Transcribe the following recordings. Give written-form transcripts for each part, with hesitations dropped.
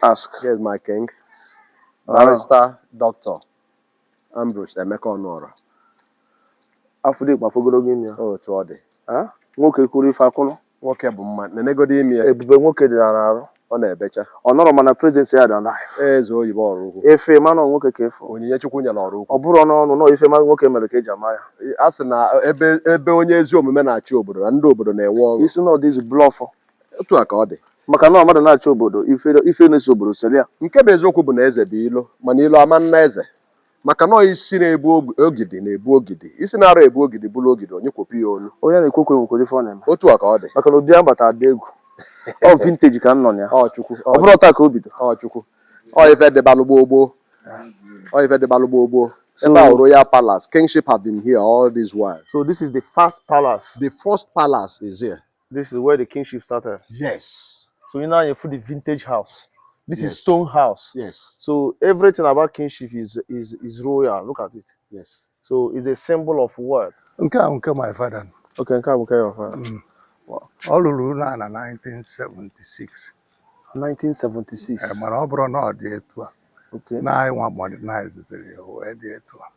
Ask. Here's my king. Barrister Dr. Ambrose Emeka Ọnụọra. Afọ dị afọ ogologo imi ya. Otu ọ dị. Ah? Nwoke kwuru ife akwụlụ. Nwoke bụ mma. Nenegodi imi ya. Ebube nwoke dị n'arụ. Ọ na-ebecha. Ọ nọrọ mana presence ya dị alive. Eze oyibo Ọraukwu. Efe mana nwoke ka efu. Onyinye Chukwu nyere Ọraukwu. Ọ bụrụ n'ọnụ nọ ife ma nwoke mere ka eji ama ya. A sị na ebe onye ezi omume na-achị obodo na ndị obodo na-enwe ọṅụ. Isi na ọdịzi blọfụ. Otu a ka ọ dị. Maka na mmadụ na-achị obodo ife na-eso obodo sere ya. Nke bụ eziokwu bụ na eze bụ ilo, mana ilo ama nna eze. Maka na isi na-ebu ogidi na-ebu ogidi, isi na-ara ebu ogidi bụrụ ogidi, onye kwopụ ya onu. Onye na-ekwu okwu nwekwara ife ọ na-eme. Otu a ka ọ dị. Maka na obi agbata dị egwu. Ọ vintage ka m nọ na ya. Ọ Chukwu. Ọ bụrụ taa ka o bido. Ọ Chukwu. Ọ ife dịbalụ gboo gboo. Ọ ife dịbalụ gboo gboo. Ebe a Royal Palace, kingship have been here all this while. So this is the first palace. The first palace is here. This is where the kingship started. Yes. So you now you put the vintage house. This Yes. is stone house. Yes. So everything about kingship is royal. Look at it. Yes. So it's a symbol of what? Nke a nke my father. Okay, nke a bụ nke your father. Ọ lụrụ ụlọ a na 1976. 1976. Mana ọ bụrụ na ọ dị etu a, Okay. na anyị nwa modernizeziri ya wee dị etu a.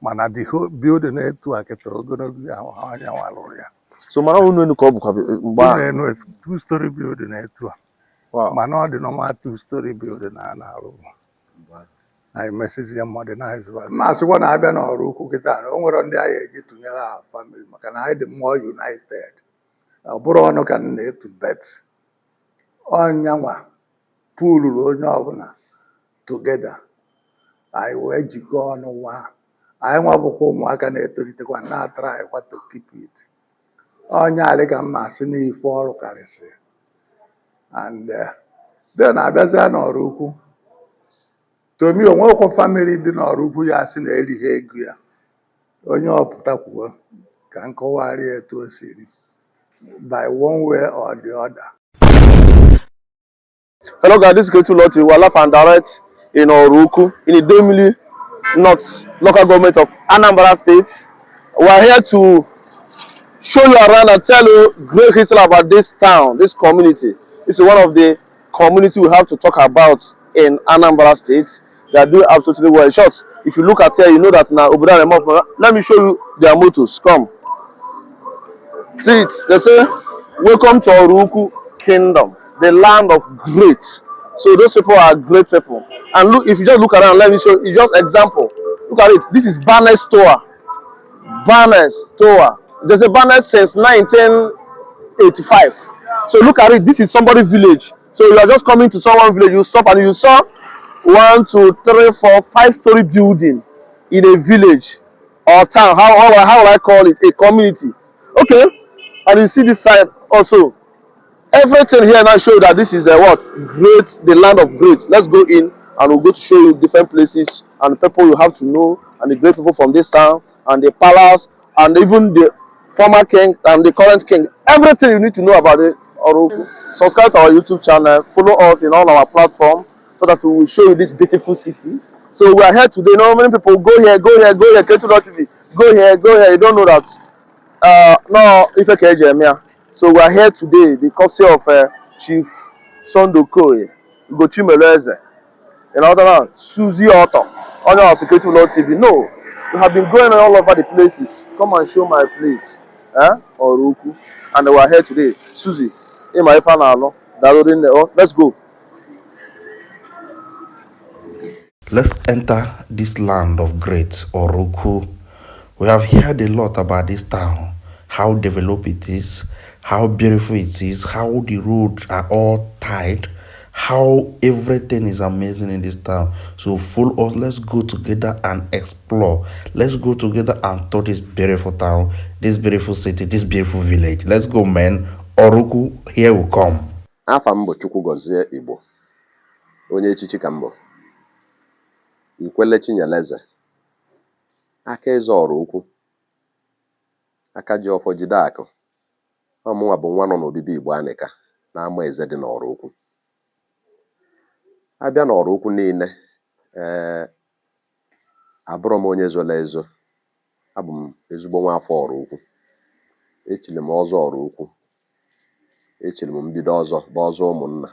Mana the whole building etu a kịta ogologo ya onye nwa lụrụ ya. So mana unu enu ka ọ bụkwa mgbe Ụlọ a. enu two story building etu a. Wow. Mana ọ dị normal two story building a na-arụ. Anyị mesizie modernize. Ma asịkwa na abịa n'Ọraukwu kịta na o nwere ndị anyị eji tụnyere ha family maka na anyị dị more united. Ọ bụrụ ọnụ ka m na-etu bet ọnyanwa puluru onye ọbụla together, anyị wee jikọọ ọnụ nwa anyị nwa bụkwa ụmụaka na-etolitekwa na-atara anyị kwa to keep it. Ọnya adị ka mma asị n'ife ọrụ karịsị and then abịazịa n'Ọraukwu tomi onwekwa family dị n'Ọraukwu ya asị na erighị ego ya onye ọpụta kwuo ka nkọwarị ya etu o siri by one way or the other. Hello guys, this is Creative Lottery. We are live and direct in Oraukwu, in the Idemili North local government of Anambra State. We are here to show you around and tell you great history about this town, this community. This is one of the community we have to talk about in Anambra State. They are doing absolutely well. In short, if you look at here, you know that now Obodo Aremo. Let me show you their mottos. Come. See it. They say, welcome to Oraukwu Kingdom, the land of great. So those people are great people. And look, if you just look around, let me show you just example. Look at it. This is Barnes Tower. Barnes Tower. There's a Barnes since 1985. So look at it. This is somebody's village. So you are just coming to someone's village. You stop and you saw 1, 2, 3, 4, 5-story building in a village or town. How will I call it? A community. Okay. And you see this side also. Everything here now show that this is a what? Great, the land of great. Let's go in and we'll go to show you different places and people you have to know and the great people from this town and the palace and even the former king and the current king. Everything you need to know about it. Oraukwu. Subscribe to our YouTube channel, follow us in all our platforms so that we will show you this beautiful city. So we are here today. You know, many people go here, go here, go here, Creative.tv, go here, go here. You don't know that. No, ife ka eji eme ya. So we are here today, the courtesy of Chief Sunday Okoye, Ugochimelu Eze, in other words, Suzy Otto, on our Creative Lord TV. No, we have been going all over the places. Come and show my place, eh? Oraukwu. And we are here today. Suzy, ịma ife a na-alụ, daalụ rinne. Oh, let's go. Let's enter this land of great Oraukwu. We have heard a lot about this town, how developed it is, how beautiful it is, how the roads are all tied, how everything is amazing in this town. So follow us, let's go together and explore. Let's go together and tour this beautiful town, this beautiful city, this beautiful village. Let's go, man. Oraukwu, here we come. Afa m bụ Chukwugozie Igbo. Onye echichi ka m bụ. Ikwele Chinyeleze. Aka eze Oraukwu. Aka ji ọfọ jide akụ. Ọ mụnwa bụ nwa nọ n'obibi Igbo Anịka n'ama eze dị n'Oraukwu. Abịa n'Oraukwu niile, abụrọ m onye zoro ezo. Abụ m ezigbo nwa afọ Oraukwu. Echiri m ọzọ Oraukwu. Echiri m mbido ọzọ bụ ọzọ ụmụnna.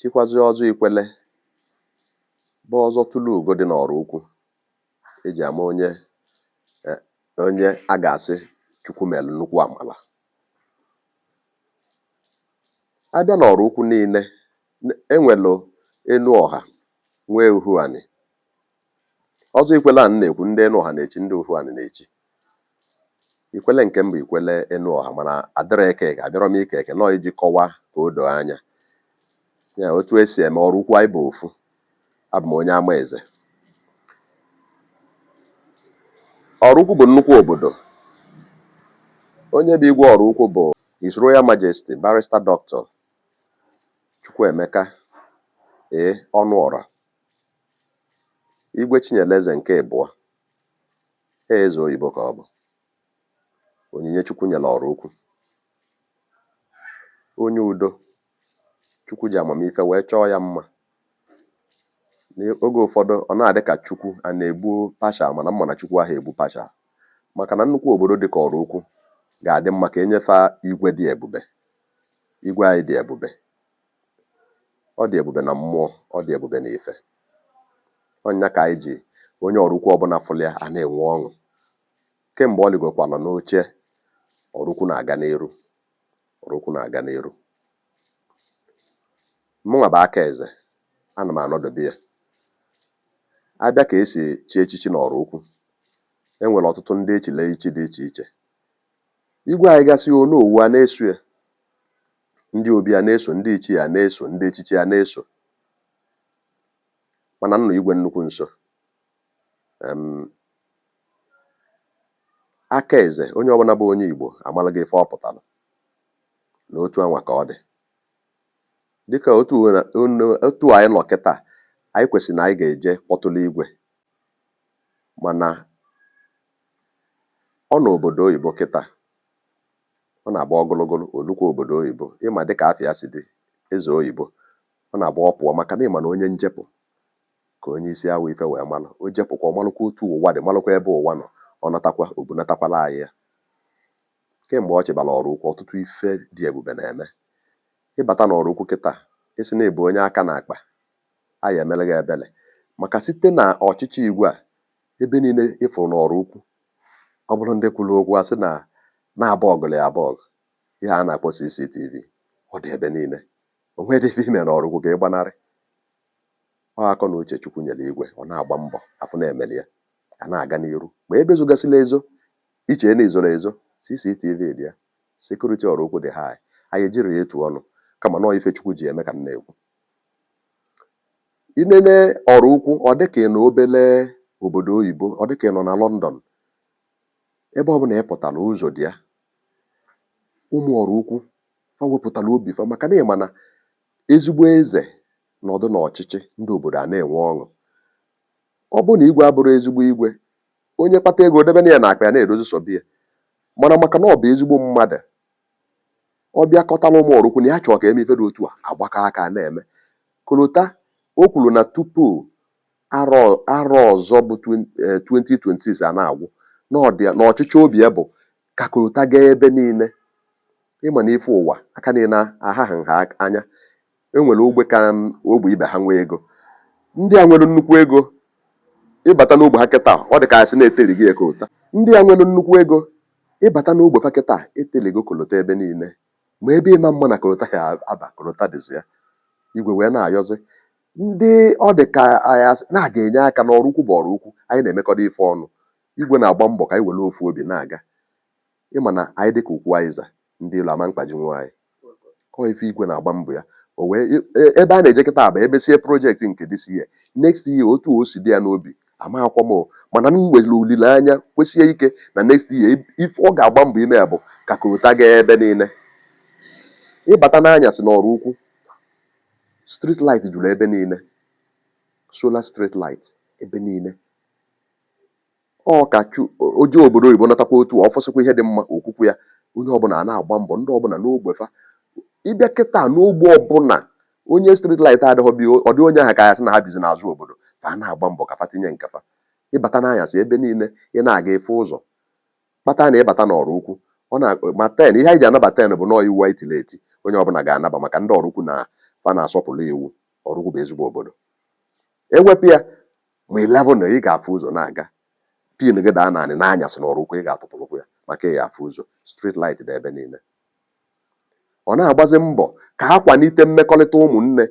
Chikwazie ọzọ Ikwele bụ ọzọ tụlụ ugo dị n'Ọraukwu eji ama onye onye a ga-asị Chukwu mere nnukwu amala. Abịa n'Ọraukwu niile, enwelu enu ọha nwee Uhuanị. Ọzọ Ikwele a m na-ekwu, ndị enu ọha na-echi, ndị Uhuanị na-echi. Ikwele nke m bụ Ikwele enu ọha, mana adịrọ eke eke, abịarọ m ike eke nọọ iji kọwaa ka o doo anya. Ya otu esi eme Ọraukwu anyị bụ ofu. Abụ m onye Amaeze. Ọraukwu bụ nnukwu obodo. Onye bụ igwe Ọraukwu bụ His Royal Majesty Barrister Doctor Chukwuemeka A. Ọnụọra, Igwe Chinyeleze nke ịbụọ, eze oyibo ka ọ bụ. Onyinye Chukwu nyere Ọraukwu. Onye udo, Chukwu ji amamife wee chọọ ya mma. N'oge ụfọdụ ọ na-adị ka Chukwu a na-egbu partial, mana mma na Chukwu ahụ egbu partial. Maka na nnukwu obodo dị ka Ọraukwu ga-adị mma ka enyefe igwe dị ebube. Igwe anyị dị ebube. Ọ dị ebube na mmụọ, ọ dị ebube na ife. Ọnya ka anyị ji onye Ọraukwu ọbụla fụlụ ya a na-enwe ọṅụ. Kemgbe ọ ligokwalụ n'oche, Ọraukwu na-aga n'iru. Ọraukwu na-aga n'iru. Mụnwa bụ aka eze, ana m anọdobe ya. Abịa ka esi chi echichi n'Ọraukwu, e nwere ọtụtụ ndị echile echichi dị iche iche. Igwe anyị gasị Onowu a na-eso ya, ndị obi a na-eso, ndị ichie a na-eso, ndị echichi a na-eso. Mana nnọ igwe nnukwu nso. Aka eze, onye ọbụla bụ onye Igbo amalago ife ọ pụtara na otu anwa ka ọ dị. Dịka otu anyị nọ kịta, anyị kwesịrị na anyị ga-eje kpọtụrụ igwe, mana ọ nọ obodo oyibo kịta, ọ na-agba ogologo olukwa obodo oyibo. Ịma dịka afịa si dị, eze oyibo, ọ na-agba ọ pụọ, maka na ịma na onye njepụ ka onye isi awụ ife wee malụ. O jepụkwa, ọ malụkwa otu ụwa dị, malụkwa ebe ụwa nọ, ọ natakwa o bunatakwala anyị ya. Kemgbe ọ chịbara Ọraukwu, ọtụtụ ife dị ebube na-eme. Ịbata n'Ọraukwu kịta, isi na ịbụ onye aka na-akpa, anyị emere gị ebele. Maka site na ọchịchị igwe a, ebe niile ịfụrụ n'Ọraukwu, ọ bụrụ ndị kwuru okwu asị na na-aba ọgụlụ ya aba ọgụ, ihe a na-akpọ CCTV, ọ dị ebe niile. O nwedị ife ime n'Ọraukwu ka ị gbanarị. Ọ akọ na uche Chukwu nyere igwe, ọ na-agba mbọ afụ na-emeli ya, a na-aga n'iru. Ma ebe zogasịla ezo, iche na izoro ezo, CCTV dị ya, security Ọraukwu dị high. Anyị ejiri ya etu ọnụ, kama nọọ ife Chukwu ji eme ka m na-ekwu. Inene Ọraukwu, ọ dị ka ị nọ obele obodo oyibo, ọ dị ka ị nọ na London. Ebe ọbụla ị pụtara, ụzọ dị ya. Ụmụ Ọraukwu fa wepụtara obi fa, maka na ịma na ezigbo eze nọdụ n'ọchịchị, ndị obodo a na-enwe ọṅụ. Ọ bụrụ na igwe abụrụ ezigbo igwe, onye kpata ego debe na ya n'akpa ya na-edozi sobi ya. Mana maka na ọ bụ ezigbo mmadụ, ọ bịakọtala ụmụ Ọraukwu na ya chọrọ ka eme ife dị otu a, agbakọ aka na-eme. Kolota o kwuru na tupu arọ ọzọ bụ 2026 a na-agwụ, n'ọchịchị obi ya bụ ka kolota gaa ebe niile. Ịma na ife ụwa aka niile ahaghị nha anya. E nwere ogbe ka ogbe ibe ha nwee ego. Ndị a nwere nnukwu ego, ịbata n'ogbe ha kịta, ọ dị ka asị na-eteligo ya kolota. Ndị a nwere nnukwu ego, ịbata n'ogbe fa kịta, eteligo kolota ebe niile. Ma ebe ịma mma na kolota ya aba, kolota dịzi ya. Igwe wee na-ayọzi ndị ọ dị ka anyị na-aga enye aka n'Ọraukwu bụ Ọraukwu, anyị na-emekọdo ife ọnụ. Igwe na-agba mbọ ka anyị were ofu obi na-aga. Ịma na anyị dị ka ukwu aịza, ndị ilo ama mkpaji nwa anyị. Ọ ife igwe na-agba mbọ ya. O wee ebe a na-eje kịta bụ ebesie project nke this year, next year otu o si dị ya n'obi ama akwọ m, mana m nwere olileanya kwesie ike na next year ife ọ ga-agba mbọ ime ya bụ ka kolota gaa ebe niile. Ịbata n'anyasị n'Ọraukwu, street light juru ebe niile, solar street light ebe niile. Ọ ka oje obodo oyibo natakwa otu ọ fọsịkwa ihe dị mma okwukwu ya. Onye ọbụla a na-agba mbọ, ndị ọbụla n'ogbe fa. Ịbịa kịta n'ogbe ọbụla, onye street light adịghị bi, ọ dị onye ahụ ka ya sị na ha bizi n'azụ obodo. Fa na-agba mbọ ka fa tinye nke fa. Ịbata n'anyasị ebe niile ị na-aga efe ụzọ kpata na ịbata n'Ọraukwu, ọ na ma 10 ihe anyị ji anaba 10 bụ nọọ iwu anyị tiri eti, onye ọbụla ga-anaba, maka ndị Ọraukwu na Fa na-asọpụrụ iwu. Oraukwu bụ ezigbo obodo. Ewepụ ya ma 11 na ị ga-afụ ụzọ na-aga, pin gị daa naanị n'anyasị na Oraukwu, ị ga-atụtụrụkwu ya maka ị ga-afụ ụzọ. Street light dị ebe niile. Ọ na-agbazi mbọ ka a kwalite mmekọrịta ụmụnne.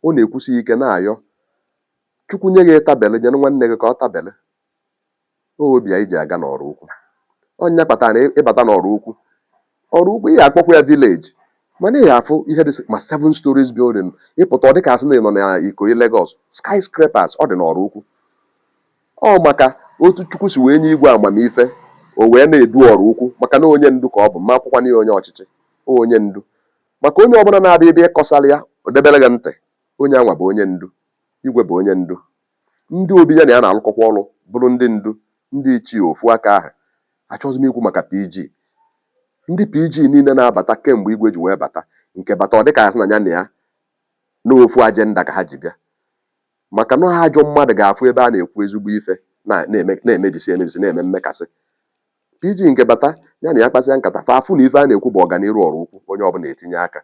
Ọ na-ekwusi ike na-ayọ Chukwu nye gị tabele, nyere nwanne gị ka ọ tabele. Obi anyị ji aga n'Oraukwu. Ọnya kpatara na ịbata n'Oraukwu, Oraukwu ị ga-akpọkwa ya village, mana ị ga-afụ ihe dị ma seven stories building. Ịpụta, ọ dịka asị na ị nọ na Ikoyi, Lagos. Skyscrapers ọ dị n'Oraukwu. Ọ maka otu Chukwu si wee nye igwe amamife, o wee na-edu Oraukwu, maka na onye ndu ka ọ bụ. Ma akwụkwa na ya onye ọchịchị, onye ndu, maka onye ọbụla na-abịa ebe ịkọsara ya, o debere gị ntị. Onye anwa bụ onye ndu. Igwe bụ onye ndu. Ndị obi ya na ya na-alụkọkwa ọrụ bụrụ ndị ndu. Ndị ichie ofu aka ahụ. Achọghịzi m ikwu maka PG. Ndị PG niile na-abata kemgbe igwe ji wee bata, nke bata, ọ dịka asị na ya na ya n'ofu agenda ka ha ji bịa, maka na ha ajọ mmadụ ga-afụ ebe a na-ekwu ezigbo ife na-emebisi emebisi, na-eme mmekasị. PG nke bata, ya na ya kpasịa nkata, fa afụ na ife a na-ekwu bụ ọganiru Oraukwu, onye ọbụla etinye aka.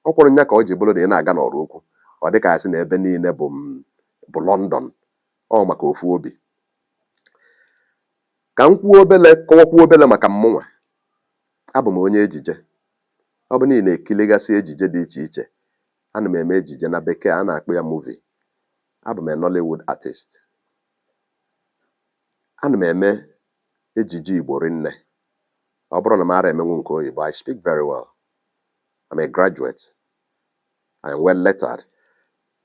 Ọ kwụrụ nya ka ọ ji bụrụ na ị na-aga n'Oraukwu, ọ dịka asị na ebe niile bụ London. Ọ maka ofu obi. Ka m kwuo obele, kọwakwuo obele maka mmụnwa. Abụ m onye ejije. Ọ bụ na ị na-ekiligasị ejije dị iche iche, ana m eme ejije. Na bekee a na-akpọ ya movie. Abụ m a Nollywood artist. Ana m eme ejije Igbo rinne. Ọ bụrụ na m ara emenwu nke oyibo, I speak very well. I'm a graduate. I'm well lettered,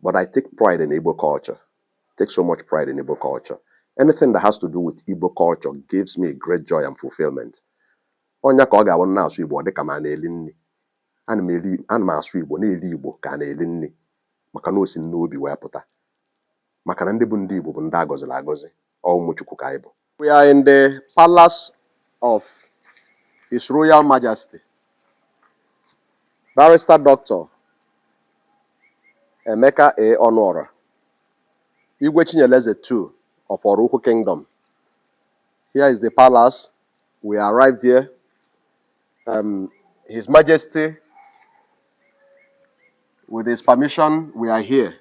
but I take pride in Igbo culture. Take so much pride in Igbo culture. Anything that has to do with Igbo culture gives me great joy and fulfillment. Ọnya ka ọ ga-abụ m na-asụ Igbo, ọ dịka m a na-eli nri. Ana m eri, ana m asụ Igbo, na-eri Igbo ka a na-eli nri, maka na o si m n'obi wee pụta, maka na ndị bụ ndị Igbo bụ ndị a gọziri agọzi. Ọ ụmụ Chukwu ka anyị bụ. We are in the palace of His Royal Majesty Barrister Doctor Emeka A. Ọnụọra, Igwe Chinyeleze II of Oraukwu Kingdom. Here is the palace. We arrived here. His Majesty, with his permission, we are here.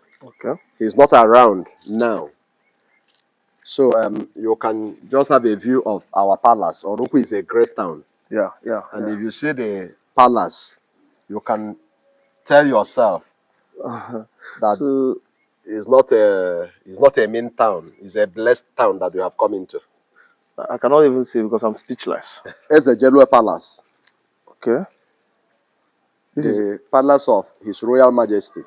He's not around now. So you can just have a view of our palace. Oraukwu is a great town. And if you see the palace, you can tell yourself that So it's not a mean town. It's a blessed town that you have come into. I cannot even say because I'm speechless. Ezejelue Palace. This is The palace of His Royal Majesty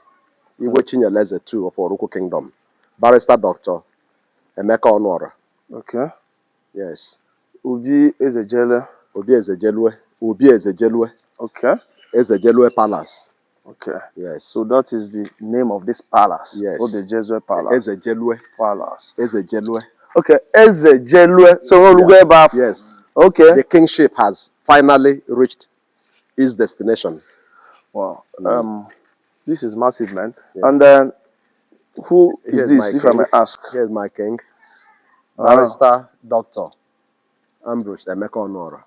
Igwe Chinyeleze II of Oraukwu Kingdom, Barrister Doctor Emeka Ọnụọra. Yes. Obi Ezejele. Obi Ezejelue. Obi Ezejelue. Ezejelue Palace. Yes. So that is the name of this palace. Yes. Obi Palace. Ezejelue. Palace. Ezejelue. Okay. Ezejelue. So olugo ebe afọ. Yes. Okay. The kingship has finally reached its destination. Wow. This is massive, man. Yeah. And then, who is Here's this, my if I king. may ask? Here's my king, Ah. Barrister Doctor Ambrose Emeka Ọnụọra.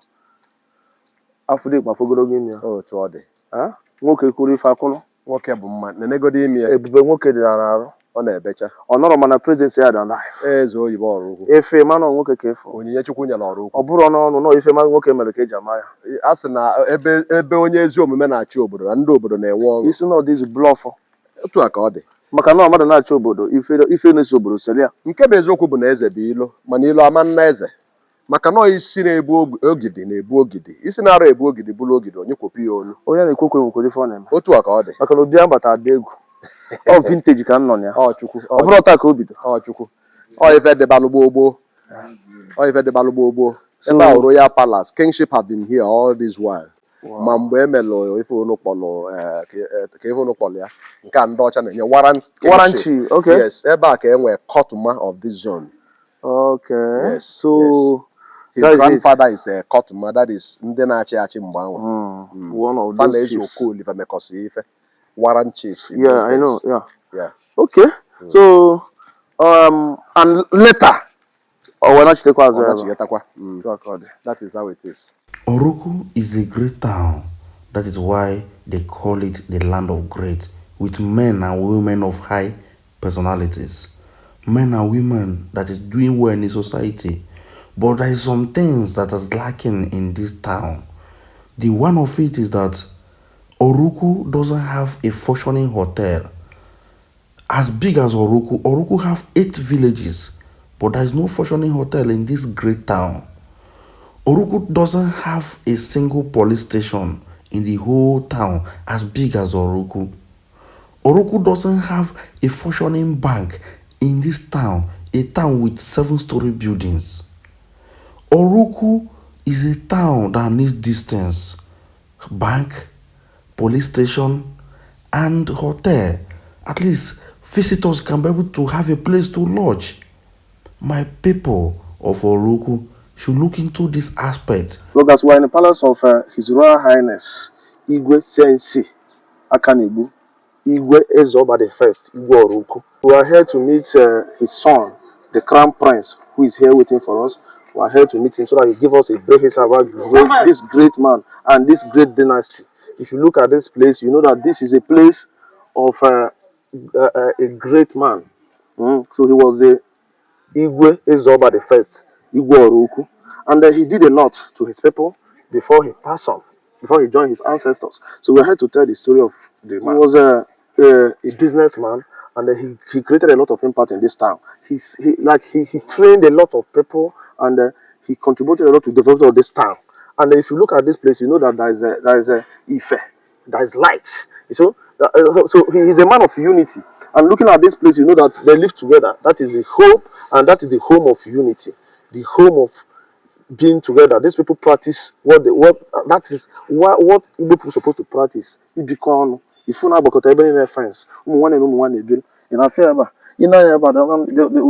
Afọ dị kpafọ ogologo imi ya. Otu ọ dị. Ah? Nwoke kwuru ife akwụrụ. Nwoke bụ mma. Nenegodi imi ya. Ebube nwoke dị n'arụ. Ọ na-ebecha. Ọ nọrọ mana presence ya dị alive. Eze oyibo Oraukwu. Efe mana nwoke ka efu. Onyinye Chukwu nyere Oraukwu. Ọ bụrụ n'ọnụ nọ ife ma nwoke mere ka eji ama ya. A sị na ebe onye ezi omume na-achị obodo, na ndị obodo na-enwe ọṅụ. Isi na ọdịzi bluff. Otu a ka ọ dị. Maka na mmadụ na-achị obodo, ife na-eso obodo sere ya. Nke bụ eziokwu bụ na eze bụ ilo, mana ilo ama nna eze, maka na ọ isi na-ebu ogidi na-ebu ogidi. Isi na-ara ebu ogidi bụrụ ogidi, onye kwopụ ya onu. Onye na-ekwu okwu nwekwara ife ọ na-eme. Otu a ka ọ dị. Maka na obi agbata dị egwu. Ọ vintage ka m nọ na ya. Ọ Chukwu. Ọ bụrụ taa ka o bido. Ọ Chukwu. Ọ ife dịbalụ gboo gboo. Ọ ife dịbalụ gboo gboo. Ebe a, Royal Palace, kingship have been here all this while. Ma mgbe e melụ ife unu kpọlụ ka ife unu kpọlụ ya, nke a ndị ọcha na-enye warrant kingship. Warrant chief, okay. Yes, ebe a ka e nwee kọtụma of this zone. Yes. So His that is it. grandfather is a kọtụma, that is ndị na-achị achị mgbe ahụ. One of Fa those na-eji chiefs. Okoli mekọsị ife warrant chiefs in Yeah, those I days. know. Yeah. Yeah. Okay. So, and later, oh, we're not chitekwa azụ Ọ ebe a. nachigetakwa. Otu a ka ọ dị. That is how it is. Oraukwu is a great town. That is why they call it the land of great. with men and women of high personalities, men and women that is doing well in the society. But there is some things that is lacking in this town. The one of it is that Oraukwu doesn't have a functioning hotel. As big as Oraukwu, Oraukwu have 8 villages, but there is no functioning hotel in this great town. Oraukwu doesn't have a single police station in the whole town as big as Oraukwu. Oraukwu doesn't have a functioning bank in this town, a town with 7-story buildings. Oraukwu is a town that needs distance, bank, police station, and hotel. At least visitors can be able to have a place to lodge. My people of Oraukwu should look into this aspect. Look, as we are in the palace of His Royal Highness Igwe CNC Akanegbu, Igwe Ezeoba the First, Igwe Oraukwu. We are here to meet his son, the Crown Prince, who is here waiting for us. We are here to meet him so that he give us a brief history about this great man and this great dynasty. If you look at this place, you know that this is a place of a great man. So he was the Igwe Ezeoba the First, Igwe Oraukwu. And he did a lot to his people before he passed on, before he joined his ancestors. So we're here to tell the story of the man. He was a businessman, and he created a lot of impact in this town. He trained a lot of people, and he contributed a lot to the development of this town. And if you look at this place, you know that there is a Ife, there is light. So he is a man of unity. And looking at this place, you know that they live together. That is the hope, and that is the home of unity, the home of being together. These people practice what they, what that is what Igbo people supposed to practice. Ibikọ ọnụ, ifu na agbakọta ebe niile fence, ụmụ nwanne na ụmụ nwanne ebiri. Ị na-afịa ebe a, ị na-anya ebe a, we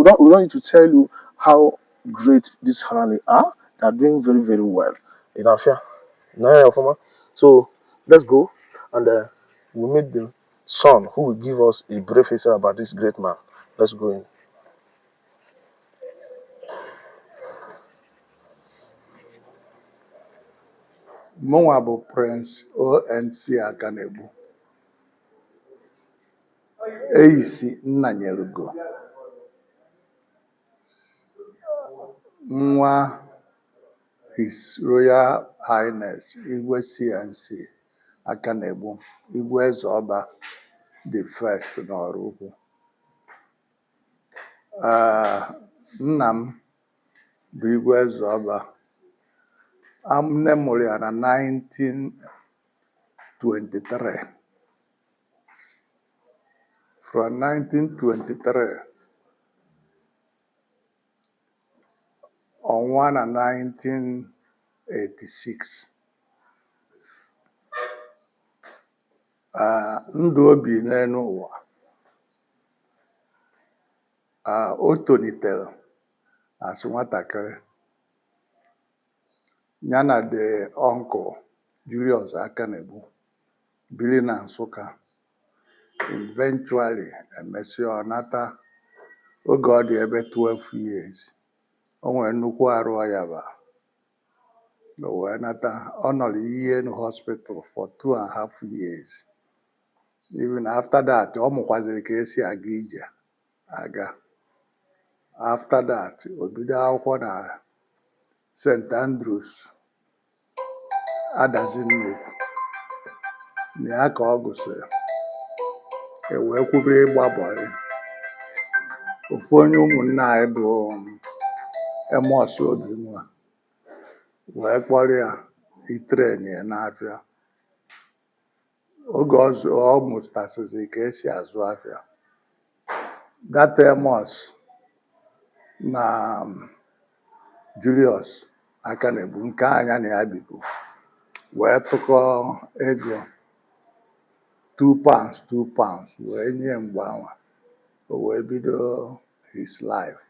don't need to tell you how great this family are. They are doing very, very well. Ị na-afịa, na-anya ọfụma. So let's go and we'll meet the son who will give us a brief history about this great man. Let's go in. Mụnwa bụ Prince ONC Akanegbu, Eyisi Nnanyelugo, nwa His Royal Highness Igwe CNC Akanegbu, Igwe Ezeoba the First n'Oraukwu. Nna m bụ Igwe Ezeoba. Nne m mụrụ ya na 1923. From 1923, ọnwa na 1986. Ndụ o bi n'elu ụwa, o tolitere as nwatakịrị ya na the uncle Julius Akanegbu biri na Nsụka. Eventually, emesịa ọ nata oge ọ dị ebe 12 years. O nwere nnukwu arụ ọ yaba, o wee nata. Ọ nọrọ ihe hospital for 2.5 years. Even after that, ọ mụkwaziri ka esi aga ije aga. After that, o bido akwụkwọ na St. Andrews, Adazi Nnukwu. Na ya ka ọ gụsịrị, e wee kwube ịgba bọyị. Ofu onye ụmụnne anyị bụ Amos Obinwa wee kpọrọ ya itrain ya n'afịa. Oge ọ mụtasịzị ka esi azụ afịa, that Amos na Julius Akanegbu nke anya na ya bibu wee tụkọ ego £2 £2 wee nye mgbe anwa, o wee bido his life.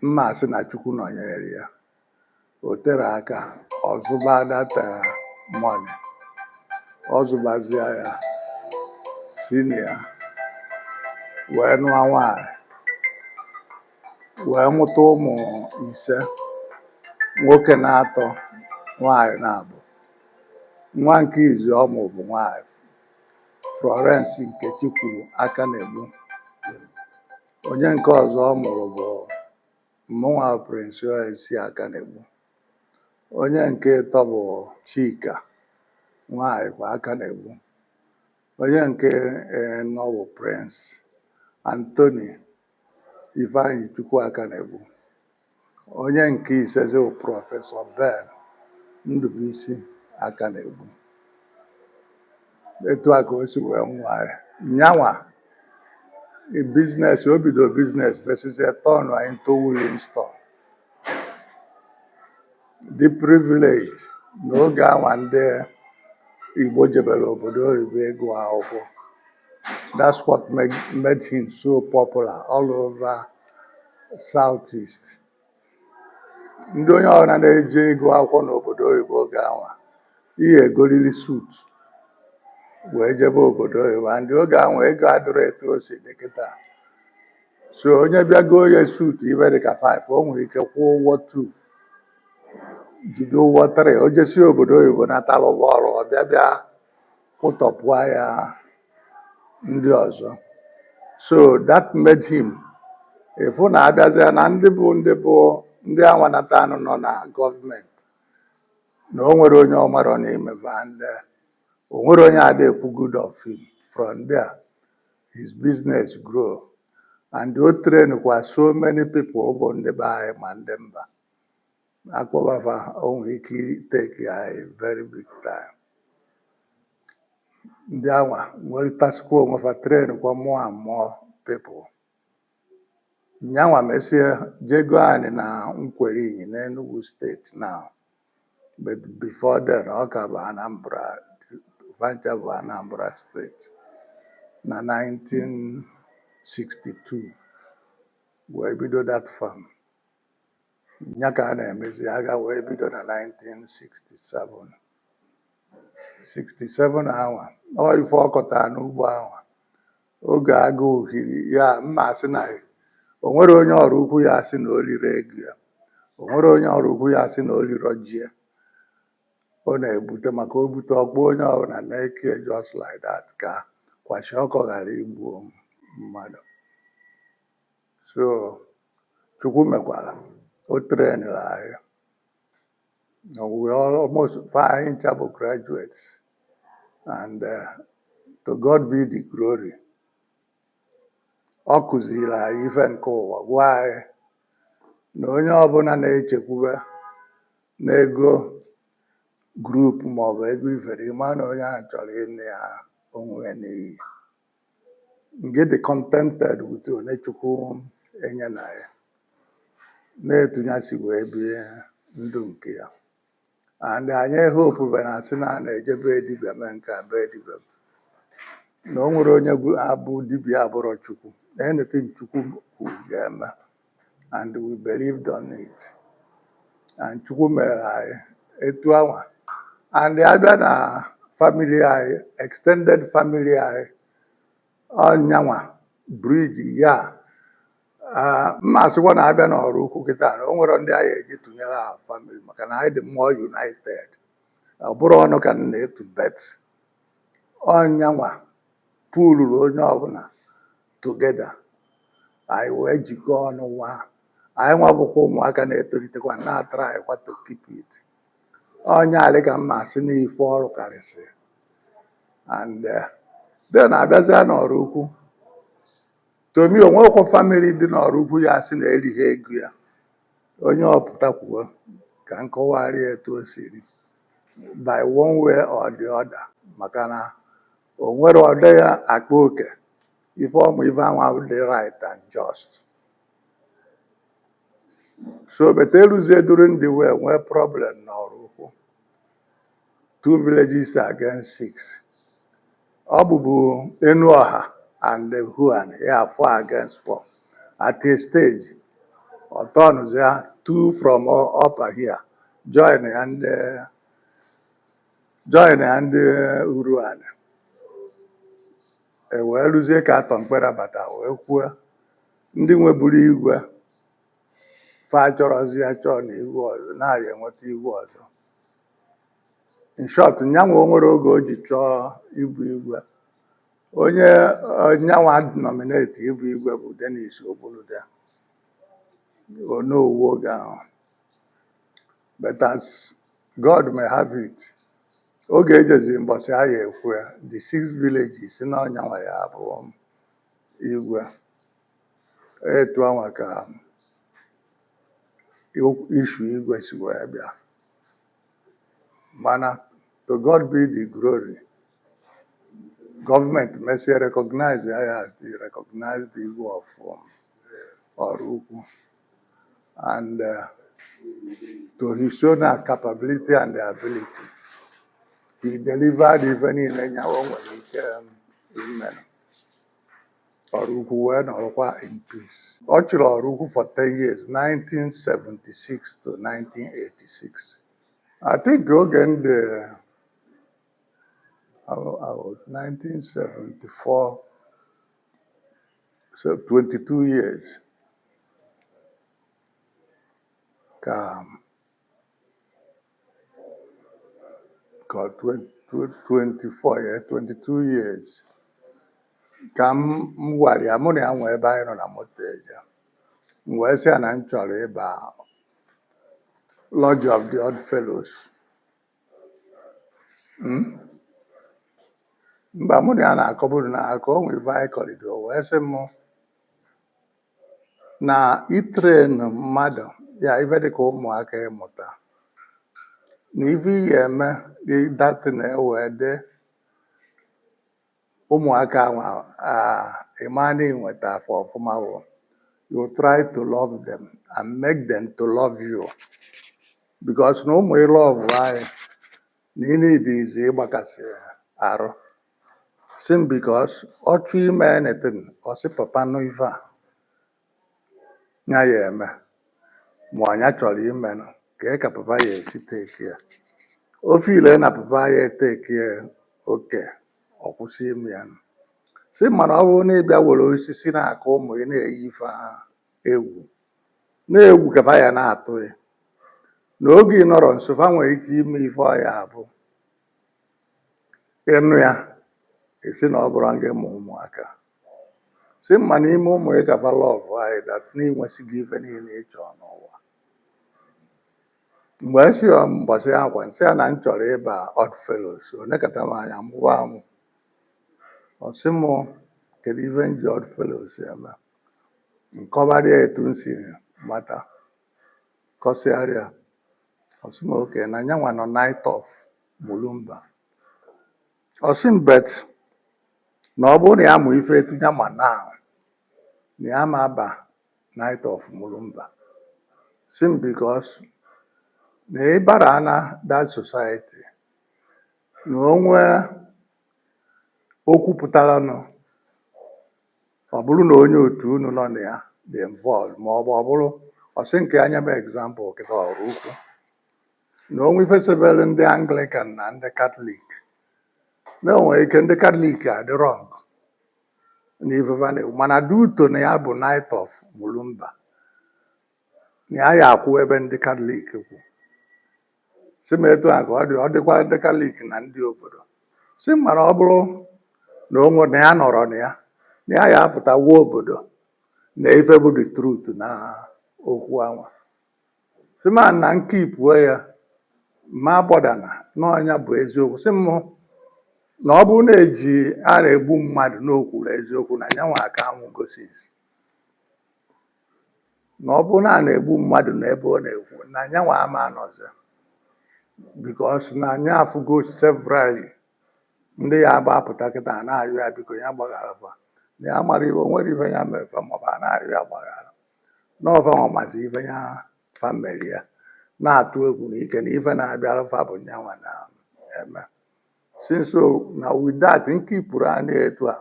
Mma sị na Chukwu nọnyere ya. O tere aka ọ zụba that money, ọ zụbazie ya si na ya wee nụọ nwaanyị, wee mụta ụmụ 5, nwoke na 3, nwaanyị na 2. Nwa nke izi ọ mụ bụ nwanyị, Florence Nkechikwu Akanegbu. Onye nke ọzọ ọ mụrụ bụ mụnwa, Prince OSC Akanegbu. Onye nke ịtọ bụ Chika, nwanyị kwa, Akanegbu. Onye nke ịnọ bụ Prince Anthony Ifeanyi Chukwu Akanegbu. Onye nke isezi bụ Professor Ben Ndubuisi Akanegbu. Etu a ka o si wee nwa ya nyanwa business. O bido business mesizie turn into woolen store, dị privileged n'oge anwa ndị Igbo jebere obodo oyibo ịgụ akwụkwọ. That's what made him so popular all over Southeast. Ndị onye ọbụla na-eje ịgụ akwụkwọ n'obodo oyibo oge anwa, ihe egoriri suit wee jebe obodo oyibo, and oge anwa ego adịrọ etu o si dị kịta. So onye bịa goo ya suit ibe dịka 5, o nwere ike kwụọ ụgwọ 2, jide ụgwọ 3. O jesi obodo oyibo natara ụgwọ ọrụ, ọ bịa bịa kwụtọpụa ya ndị ọzọ. So that made him ịfụ na abịazịa na ndị bụ ndị anwa nata anụ nọ na gọọmenti, na o nwere onye ọmarọ n'ime fa, and o nwere onye ada ekwu good of him. From there his business grow, and o train kwa so many people bụ ndị be anyị ma ndị mba akpọbafa. O nwere ike take ya a very big time. Ndị anwa nwetasikwa onwe fa, train kwa more and more people. Nyanwa mesie jego anyị na Nkwere Inyi n'Enugu Steeti now, but before then ọ ka bụ Anambra, vancha bụ Anambra Steeti, na 1962 wee bido that farm. Nya ka a na-emezi agha wee bido na 1967. 67 anwa ọ ife ọ kọtara n'ugbo anwa oge agụụ hiri ya mma, asị na o nwere onye ọrụ ukwu ya asị na o riri ego ya, o nwere onye ọrụ ukwu ya asị na o riro ji ya. Ọ na-ebute maka o bute ọkpọ onye ọbụla na-eke just like that, ka kwashiorkor ghara igbu mmadụ. So Chukwu mekwara o trainere anyị. We all almost anyị ncha bụ graduates, and to God be the glory. Ọ kụziri anyị ife nke ụwa, gwa anyị na onye ọbụla na-echekwube n'ego group maọbụ ego ifere, ịma na onye ahụ chọrọ ịnụ ya onwe ya n'iyi. Ngị dị contented with onye Chukwu enye na ya, na-etu ya si wee bie ndụ nke ya. And anyị hope na asị na a na-eje be dibịa mee nke a, be dibịa, na o nwere onye bụ abụ dibịa abụrọ Chukwu. Anything Chukwu kwuru ga-eme, and we believed on it, and Chukwu mere anyị etu anwa. And abịa na family anyị, extended family anyị, ọnyanwa bridge ya. Mma asịkwa na abịa n'ọrụ ukwu kịta na o nwere ndị anyị eji tụnyere ha family, maka na anyị dị more united. Ọ bụrụ ọnụ ka m na-etu, but ọnyanwa puluru onye ọbụla together, anyị wee jikọọ ọnụ nwa. Anyị nwa bụkwa ụmụaka na-etolitekwa na-atara anyị kwa to keep it. Onye alị ka mma asị n'ife ọrụ karịsị. And then abịazịa n'ọrụ ukwu, tomi onwekwa family dị n'ọrụ ukwu ya asị na erighị ego ya. Onye ọpụta kwuo ka nkọwarị ya etu o siri by one way or the other, maka na o nwere ọ dịghị akpa oke. Ife ọmụ ife anwa dị right and just. So but eruzie during the way, nwee problem n'ọrụ ukwu, two villages against six. Ọ bụbu Enuọha and Huan ya, four against four. At a stage ọ turnụzia two from upper here join ya ndị, join ya ndị Uruani. E wee rụzie ka atọ mkpere bata wee kwuo ndị nweburu igwe fa chọrọzi ya chọọ na igwe ọzọ na-aya enweta igwe ọzọ. In short, nyanwa o nwere oge o ji chọọ ịbụ igwe. Onye nyanwa nominate ịbụ igwe bụ Dennis Ogbolude, Onowu oge ahụ. But as God may have it, oge ejezi mbọsị a ya ekwu ya, the six villages si na ọnyanwa ya bụ igwe. Etu anwa ka issue igwe si wee bịa. Mana to God be the glory, gọọmenti mesie recognize ya as the recognized Igwe of Oraukwu, and to his own capability and ability, he delivered ife niile nyawa o nwere ike ime. Oraukwu wee nọrọkwa in peace. Ọ chịrị Oraukwu for 10 years, 1976 to 1986, I think. Oge ndị I was 1974, so 22 years ka 20, 24, yeah, 22 years ka m gwara ya, mụ na ya nwee ebe anyị nọ na moto eje, m wee sị ya na m chọrọ ịba Lodge of the Odd Fellows. Mba, mụ na ya na-akọburu na akọ o nwere ife anyị kọrido, o wee sị m na itrain mmadụ ya ife dịka ụmụaka ịmụta na ife ị ga-eme datin ewee dị ụmụaka ahụ ịma na ịnweta afọ ọfụma bụ you try to love them and make them to love you, because na ụmụ ịlove anyị na ị need izi ịgbakasị arụ si m, because ọ chọọ ime anything, ọ sị papa nụ ife a ya ya eme, ma ọnya chọrọ ime nụ ka ka papa ya esi take ya ofe ile na papa ya etake ya oke, ọ kwụsị ime ya. Si mana ọ bụrụ na ị bịa were osisi na-akụ ụmụ ị na-eyi ife ha egwu na-egwu ka fa ya na-atụ ya na oge ị nọrọ nso, fa nwere ike ime ife ọya abụ ịnụ ya esi na ọ bụrụ gị mụ ụmụaka. Si mma n'ime ụmụ ị ka fa love anyị that na ịnwesịghị ife niile ị chọrọ n'ụwa. Mgbe esi ya mbọsị akwa nsị ya na m chọrọ ịba Odd Fellows, o nekọta m anya mụwa amụ. Ọ sị mụ kedu ife m ji Odd Fellows eme? Nkọbarịa etu m si mata, kọsịarịa. Ọ sị m oke na nyanwa nọ Knight of Mulumba. Ọ sị m but na ọ bụrụ na ya mụ ife etu ya ma now, na ya ma aba Knight of Mulumba. Sị m because na ịbara na that society na o nwee okwu pụtaranụ, ọ bụrụ na onye otu unu nọ na ya dị involved, ma ọ bụ ọ bụrụ ọ sị nke anya m example kịta ọrụ ukwu na onwe ife sebere ndị Anglican na ndị Catholic, na o nwere ike ndị Catholic adị wrong na ife fa na-ekwu, mana due to na ya bụ Knight of Mulumba, na ya ya akwụ ebe ndị Catholic kwu. Si m etu a ka ọ dị, ọ dịkwa ndị Catholic na ndị obodo. Si m mana ọ bụrụ na o nwere na ya nọrọ na ya, na ya ya apụta wuo obodo na ife bụ the truth na okwu anwa. Si ma na nke ipuo ya ma gbọdana n'ọnya bụ eziokwu. Si m na ọ bụrụ na eji a na-egbu mmadụ n'okwuru eziokwu na nyanwa aka anwụgo since, na ọ bụrụ na a na-egbu mmadụ n'ebe ọ na-ekwu na nyanwa ama anọzi, because na anya afụgo severally ndị ya agba apụta kịta a na-ayọ ya biko ya gbaghara fa, na ya mara ife o nwere ife ya mere fa, maọbụ a na-ayọ ya gbaghara n'ọfa nwa mazi ife ya fa mere ya na-atụ egwu na ike na ife na-abịara fa bụ nyanwa na-eme. Since so na with that nke ipụrụ a na-etu a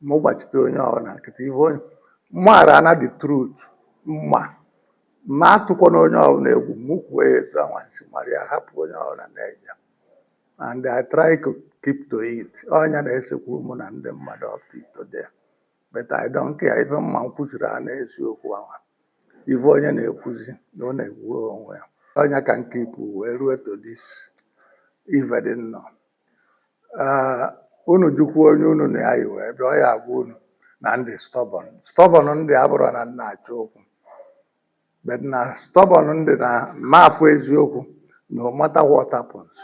mụ gbachite onye ọbụla nkịtị, ife onye mmaara na the truth mma mma atụkwana onye ọbụla egwu, mụ kwuo ya etu anwa nsi mara ya, hapụ onye ọbụla na-eje. And I try to keep to it. Ọnya na-esekwuru mụ na ndị mmadụ up to today, but I don't care. Ife mma m kwusiri a na-eziokwu anwa, ife onye na-ekwuzi na ọ na-ekwuru onwe ya, ọnya ka nke ipu wee ruo to this. Ife dị nnọọ. Ee, unu jụkwa onye unu na ya yi wee bịa, ọ ya agwa unu na ndị stubborn. Stubborn ndị abụrụ na nna achọ okwu, but na stubborn ndị na mafụ eziokwu, no matter what happens,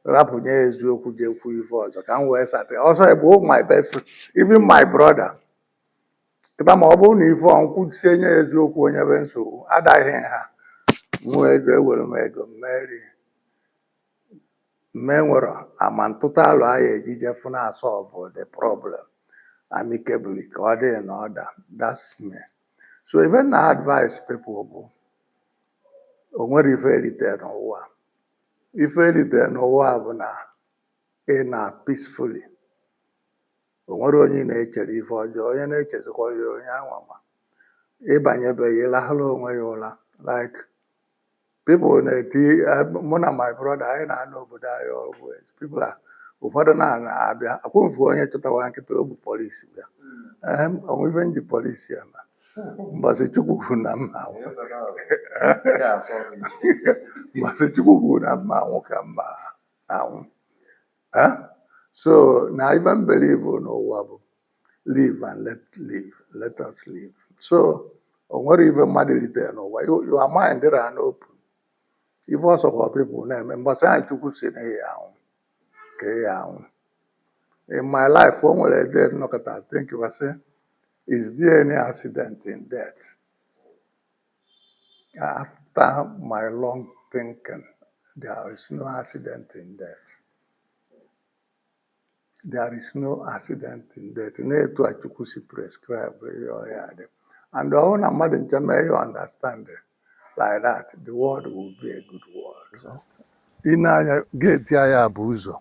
rapụnye eziokwu, jee kwuo ife ọzọ ka m wee sate ọsọ. Bụ my best friend, even my brother kịta, ma ọ bụrụ na ife ọnkwụsie nye eziokwu, onye be nsogbu adaghị ha nwee ego, ewere m ego mmeri mme nwere ama ntụta alụ anyị ejije fụ na solve the problem amicably ka ọ dị na order. That's me. So even na advice people bụ, o nwere ife erite n'ụwa. Ife erite n'ụwa bụ na ị na peacefully, o nwere onye ị na-echere ife ọjọọ, onye na-echezikwa ya, onye anwa ma ịbanyebeghị ịlahụrụ onwe ya ụra. Like people na-eti mụ na my brother, anyị na-anọ obodo anyị always, people are, ụfọdụ na-abịa akwụmfu onye chọtawa nkịta o bu polisi bịa. Ee, onwe ife nji polisi eme mbọsị Chukwu kwuru na mma anwụ, mbọsị Chukwu kwuru na mma anwụ ka mma anwụ. Eh? So na ife m believe n'ụwa bụ live and let live, let us live. So o nwere ife mmadụ ritere n'ụwa. Your mind run open, ife ọsọkwa people na-eme, mbọsị anyị Chukwu si na ya anwụ ka ya anwụ. In my life, o nwere day nnọkọta think, sị, "Is there any accident in death?" After my long thinking, there is no accident in death. There is no accident in death. Na-etu a Chukwu si prescribe ihe ọya dị, and ọ bụrụ na mmadụ nche mee you understand it like that, the world will be a good world. Ị na-anya gate anyị bụ ụzọ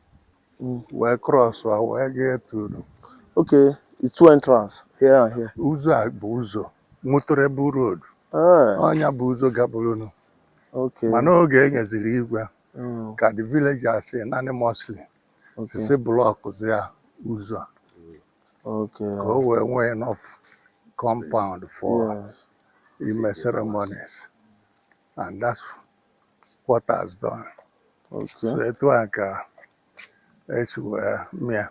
wee cross wee gaa eturu. Okay, it's two entrance here and here. Ụzọ a bụ ụzọ motorable road. Ah, ọnya bụ ụzọ gabụrụnụ. Mana oge e nyeziri igwe ka the villagers unanimously si block ya ụzọ a ka o wee nwee enough compound for ime ceremonies, and that's what has done. So etu a ka esi wee mịa.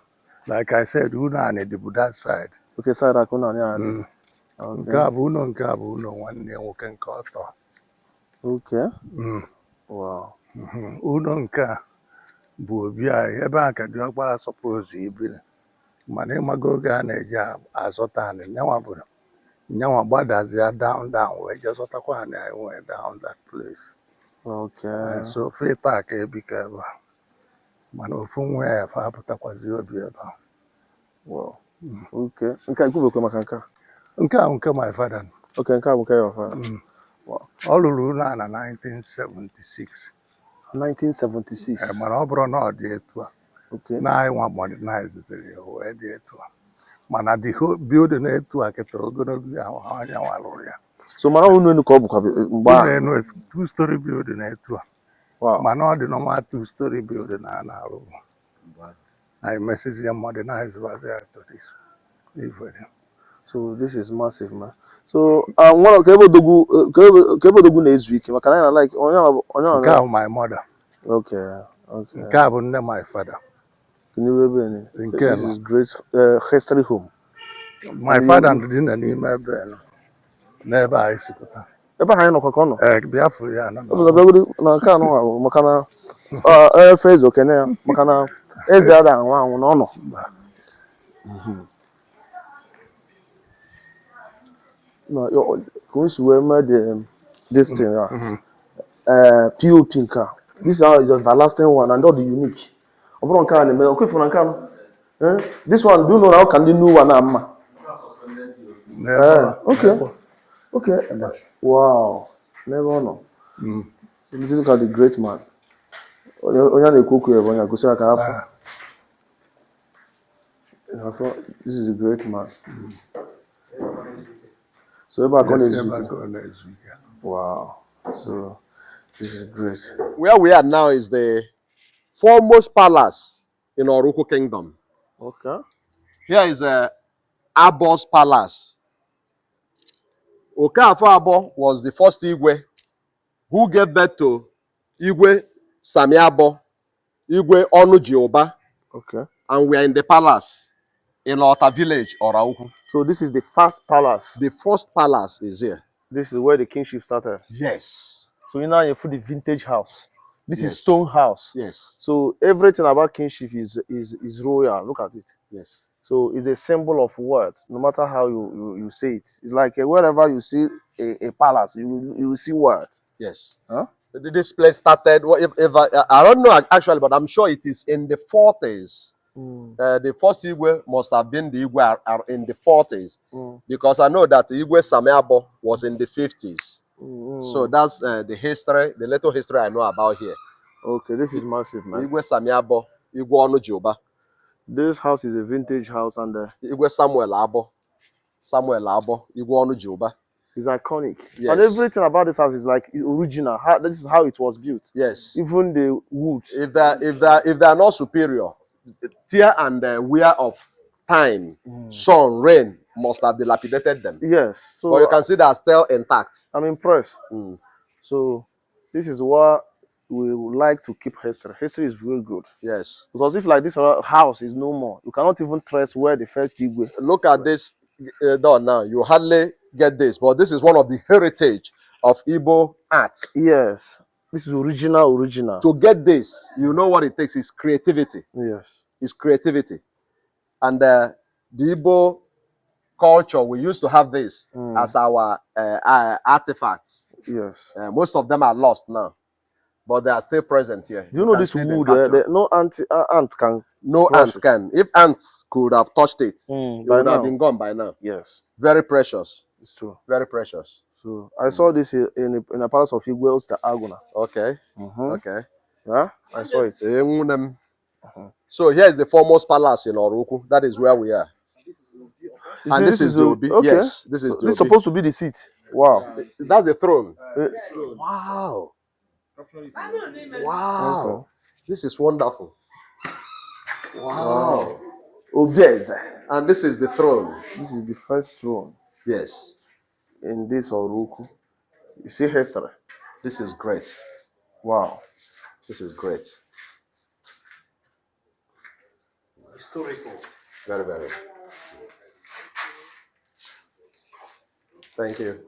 Like I said, unu anị dịbụ that side. Okay, side akụ na ya. Nke a bụ ụlọ, nke a bụ ụlọ nwanne ya nwoke nke ọtọ. Wow. Ụlọ nke a bụ obi anyị, ebe a ka diọkpara suppose ibiri, mana ịmago oge a na-eji azọta anị, nyanwa bụ nyanwa gbadazie down down wee jee zọtakwa anị anyị nwee down that place. So feta ka ebika ebe a, mana ofu nwa ya fa apụtakwazi obi ebe a. Wow. Okay. Nke a ikwubekwa maka nke a. Nke a nke my father. Okay, nke a bụ nke your father. Wow. Ọ lụrụ ụlọ a na 1976. 1976. Mana ọ bụrụ na ọ dị etu a na anyị nwa modernizeziri ya wee dị etu a, mana the whole building etu a kịta ogologo ya, onye nwa lụrụ ya. So mara unu enu ka ọ bụkwa mgbe ụlọ a. enu, two story building etu a. Mana ọ dị normal two story building a na-arụ, anyị mesizi ya modernize ya to this ife. So this is massive, man. So nwa ka ebe odogwu ka ebe odogwu na-ezu ike, maka na anyị na like onye onye Nke a bụ my mother. Nke a bụ nne my father. Kedu ebe ni? Nke This nọ. is great history home. My father dị na n'ime ebe nọ n'ebe anyị si pụta. Ebe ahụ anyị nọkwa ka ọ nọ. Ee, bịafụ ya nọ. Ọ bụ na bịagodi na nke anụ ahụ, maka na efe eze okene ya, maka na eze ada anwụ anwụ na ọ nọ. Mba. Na ka o si wee mee the this thing a POP nke a, this one is everlasting one and all the unique. Ọ bụrụ nke a na-eme ọkwa ifuru na nke anụ. This one do you know na ọ ka ndị new one na mma. N'ebe ọ. Okay, wow, n'ebe ọ nọ. So this is the great man. Onye a na-ekwu okwu ya bụ onye a gosi aka afọ. Afọ, this is a great man. So ebe a ka ọ na-ezu Ebe a ike. ka ọ na-ezu ike. Wow. So this is great. Where we are now is the foremost palace in Oraukwu Kingdom. Here is a Abo's palace. Okafor Abo was the first Igwe who gave birth to Igwe Sami Abo. Igwe Onujiuba. Okay. And we are in the palace in Ota village, Oraukwu. So this is the first palace. The first palace is here. This is where the kingship started. Yes. So you now you put the vintage house. This is Yes. stone house. Yes. So everything about kingship is royal. Look at it. Yes. So it's a symbol of wealth, no matter how you say it. It's like wherever you see a palace, you will see wealth. Yes. Huh? This place started, well, if I don't know actually, but I'm sure it is in the 40s. The first Igwe must have been the Igwe are in the 40s because I know that Igwe Samiabo was in the 50s. So that's the history, the little history I know about here. Okay, this is massive, man. Igwe Samiabo, Igwe Onujiuba, This house is a vintage house and Igwe Samuel Abo, Samuel Abo, Igwe Onujiuba. it's iconic. Yes. And everything about this house is like original. This is how it was built. Yes. Even the wood. If they are not superior, tear and wear of time, sun, rain must have dilapidated them. Yes. So But you can see they are still intact. I'm impressed. So this is what we would like to keep history. History is very good. Yes. Because if like this house is no more, you cannot even trace where the first Igwe. Look at this door now. You hardly get this, but this is one of the heritage of Igbo arts. Yes. This is original, original. To get this, you know what it takes is creativity. Yes. It's creativity. And the Igbo culture, we used to have this as our artifacts. Yes. Most of them are lost now, but they are still present here. Do you know can this see them wood? captured. No ant can. No crush ant it. can. If ants could have touched it, it By would have now. been gone by now. Yes, Very precious. it's true. Very precious. So I saw this in a palace of Igwe Osta Aguna. Okay. Okay. Yeah, I saw it. Eh, nwunne m. So here is the foremost palace in Oraukwu. That is where we are. You And see, this is the Obi. Okay. Yes, this is So the this is Obi. supposed to be the seat. Wow. That's the throne. Wow. Wow. Okay. This is wonderful. Wow. Obieze. And this is the throne. This is the first throne Yes. in this Oraukwu. You see history. This is great. Wow. This is great. Historical. Very, very. Thank you.